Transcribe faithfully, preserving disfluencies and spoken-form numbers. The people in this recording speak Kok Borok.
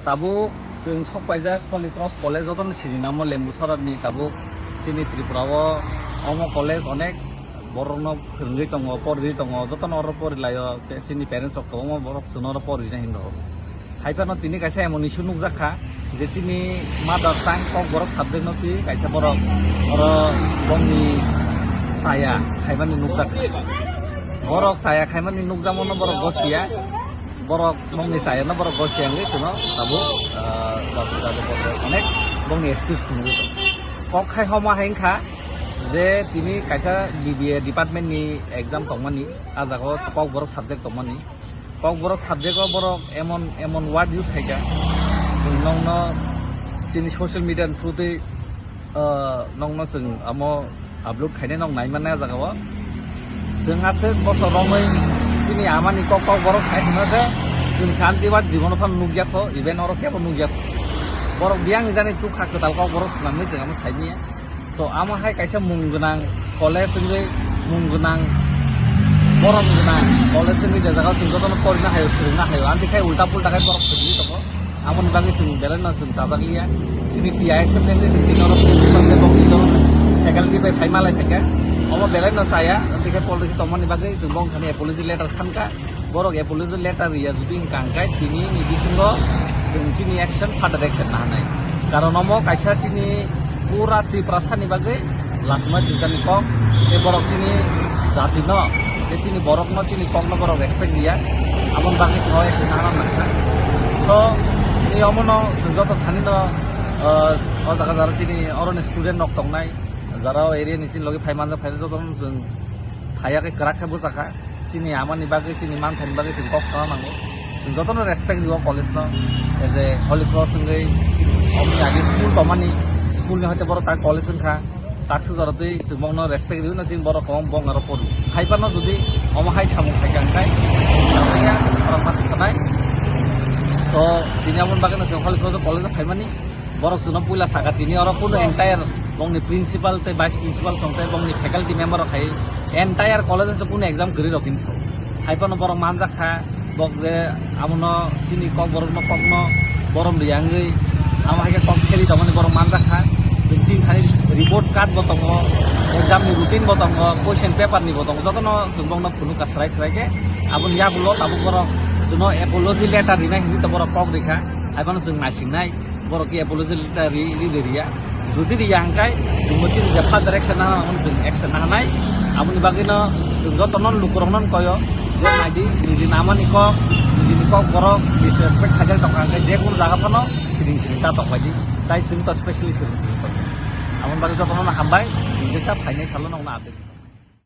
Tabuk chwng sok paijak Holy Cross College, jotono sini namo Lembuchorani. Tabuk chini Tripura o omo college onek borokno phwrwngwi tongo, porwi tongo, jotono oro porilaio, tei chini parents rok kwbangma borok chwngno oro porwina hinwi rwo. Haiphano tini kaisa emon issue nukjak kha je chini mother tongue Kokborok subject no twi kaisa borok oro bongni chaya khaimani nukjak kha. Borok chaya khaimani nukjakmano borok gosiya. Borok bongni chayano borok gosiya wngwi chwngno tabuk, ah, jati jati borok onek bongni excuse phunugwi tongo. Kok khai homa hai wngkha je tini kaisa B B A department ni exam tongmani, ah jaga o Kokborok subject tongmani. Kokborok subject o borok emon, emon word use khaikha, chwng nokno chini social media ni through twi, ah, nokno chwng amo upload khainai nok nai mannai ah jaga o. Chwng aswk bosor romwi chini amani kok Kokborok sai hwnma se chwng santi bar jibono phano nukya kho, even oro kebo nukya kho. Borok biyang jani tukha kwtal Kokborok swnamwi chwng amo sai manya. To amo hai kaisa mung gwnang college wngwi mung gwnang borom gwnang college wngwi je jaga o chwng jotono porina haio, swrwngna haio, amtwi khai ulta pulta khai borok swrwngwi tongo. Aboni bagwi chwng belai no chwng chajak liya. Chini T I S F ni chwng tini oro principal tei bokni oro faculty bai phai malai phaikha. Omo belai no chaya, tei khe policy tongmani bagwi chwng bo wngkha ni apology letter sankha. Borok apology letter riya jodi wngkha hwnkhe tini ni bisingo chwng chini action, further action nahanai. Karon omo kaisa chini pura Tiprasa ni bagwi lachima swijani kok, tei borok chini jati no, tei chini borok no, chini kok no borok respect riya, aboni bagwi chwng o action nahana nangkha. So, tini omo no chwng joto thani no, ah, o jaga jara chini oro ni student rok tongnai, jara o area ni chini logi phai manjak phai joto no chwng phaiya khe kwrak khe bwchakha. Chini amani bagwi, chini manthani bagwi chwng kok sana nango. Chwng jotono respect rwo college no. As a Holy Cross wngwi omni age school tongmani, school ni hoite borok tak college wngkha. Tak sujaro twi chwng bongno respect rwino chini borok kwbang bong aro poru. Haiphano jodi omo hai samung khaikha hwnkhe, chwng borok mati sanai. So, tini aboni bagwino chwng Holy Cross college o phaimani. Borok chwngno puila saka tini oro kunu entire bongni principal tei vice principal song tei bongni faculty member rok khai entire college o kunu exam kwrwi rok hinwi sao. Haiphano borok manjak kha, bok je amono chini Kokborokno kokno borom riya wngwi amo hai khe kok kheli tongmani borok manjak kha. Chwng chini thani report card bo tongo, exam ni routine bo tongo, question paper ni bo tongo, jotono chwng bongno phunukha srai srai khe. Aboni yagulo tabuk borok chwngno apology letter rinai hinwi to borok kok rikha, haiphano chwng naisingnai. Borok khe apology letter ri, ri, ri, riya. Jodi riya hwnkhe, chwngbo chini je further action nana, omono chwng action nahanai. Aboni bagwino chwng jotono lukurokno koyo, je naidi, nijini amani kok, nijini Kokborok, disrespect khaijak tongkha hwnkhe, je kunu jaga phano siring siring ta tongbaidi. Tai chwng to specially siring siring tongo. Aboni bagwi jotono hambai, chwng jesa phainai salo nokno update.